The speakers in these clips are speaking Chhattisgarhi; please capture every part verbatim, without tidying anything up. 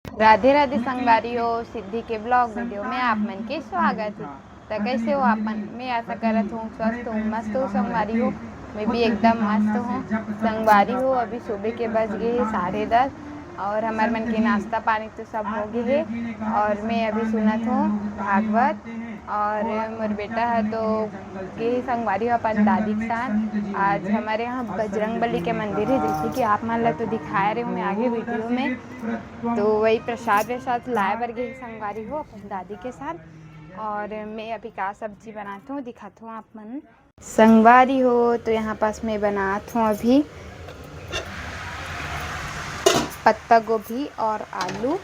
राधे राधे संगवारी हो, सिद्धि के vlog video में आप मन के स्वागत है। तो कैसे हो आप मन? मैं आशा करत हूँ स्वस्थ हो, मस्त हो संगवारी हो। मैं भी एकदम मस्त हूँ संगवारी हो। अभी सुबह के बज गए हैं साढ़े दस और हमार मन के नाश्ता पानी तो सब हो गए है और मैं अभी सुनत हूँ भागवत और मोर बेटा है तो गे संगवारी हो अपन दादी के साथ। आज हमारे यहाँ बजरंग बली के मंदिर है, जैसे कि आप मन ला तो दिखाए रहे हूँ मैं आगे video में। तो वही प्रसाद व्रसाद लाए बर गे संगवारी हो अपन दादी के साथ। और मैं अभी का सब्जी बनात हूँ दिखात हूँ आप मन। संगवारी हो तो यहाँ पास मैं बनात हूँ अभी पत्ता गोभी और आलू।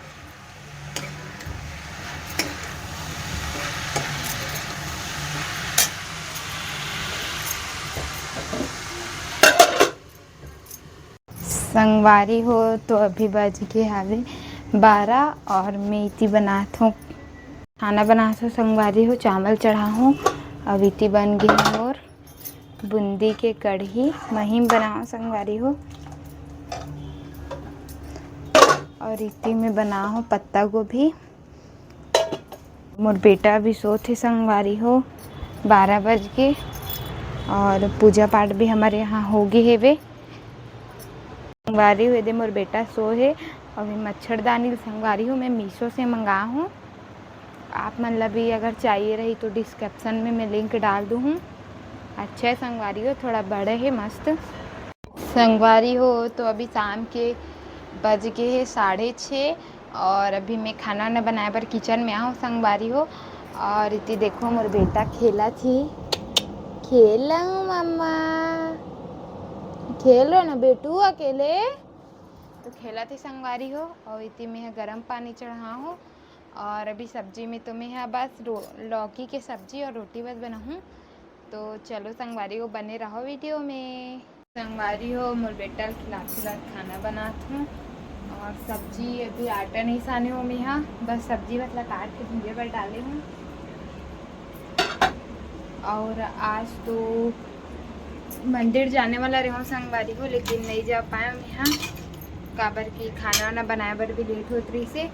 संगवारी हो तो अभी बज के हावे बारह और मैं इति बनात हूँ खाना बनात हूँ संगवारी हो। चावल चढ़ा हूँ। अब इति बन गे मोर बूंदी के कढ़ी महीम बनाओ संगवारी हो। और इति में बनाओ पत्ता गोभी। मोर बेटा अभी सोत हे संगवारी हो, बारह बज के। और पूजा पाठ भी हमारे यहाँ हो गे हेवे संगवारी हो। एदे मोर बेटा सो हे। अभी मच्छरदानी संगवारी हो मैं मीशो से मंगा हूँ। आप मन ला भी अगर चाहिए रही तो description में मैं link डाल दूँ हूँ। अच्छा है संगवारी हो, थोड़ा बड़ा है मस्त। संगवारी हो तो अभी शाम के बज गे हे साढ़े छः और अभी मैं खाना वाना बनाए बर kitchen में आहूँ संगवारी हो। और इति देखो मोर बेटा खेलत हे। खेलो मम्मा, खेलो ना बेटू अकेले। तो खेलत हे संगवारी हो। और इति में ह गरम पानी चढ़ा हूँ। और अभी सब्जी में तो मैं ह बस रो-, लौकी के सब्जी और रोटी बस बनाहूँ। तो चलो संगवारी हो बने रहो video में। संगवारी हो मोर बेटा ल खिलात खिलात खाना बनात हूँ। और सब्जी अभी आटा नहीं साने हो मैं ह बस सब्जी मतलब काट के भूंजे बर डाले हूँ। और आज तो मंदिर जाने वाला रहो संगवारी हो लेकिन नहीं जा पाए मैं ह काबर कि खाना वाना बनाए बर भी late होत रहिसे।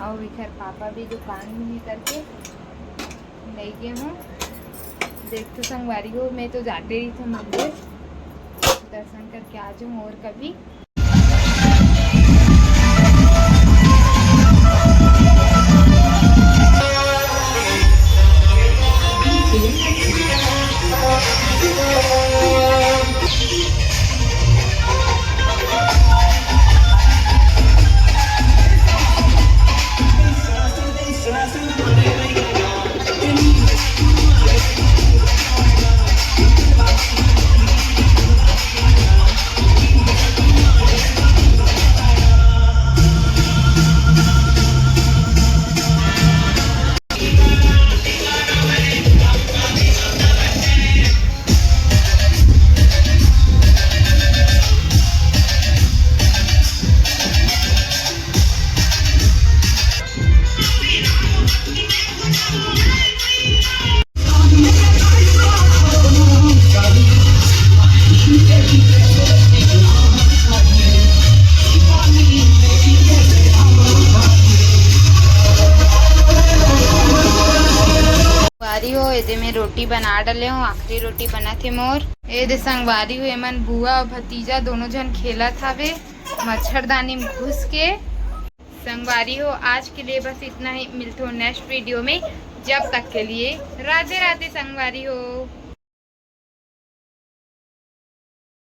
और इधर पापा भी दुकान में ही करके नहीं गए हूँ। देखते संगवारी हो मैं तो जाते रही थी मंदिर दर्शन करके आ जाऊँ और कभी। संगवारी हो, एदे में रोटी बना डले हूँ, आखिरी रोटी बनत हे मोर। एदे संगवारी हो, एमन बुआ अउ भतीजा दोनों झन खेलत हावे मच्छरदानी में घुस के। संगवारी हो, आज के लिए बस इतना ही। मिलते हो next video में। जब तक के लिए राधे राधे संगवारी हो।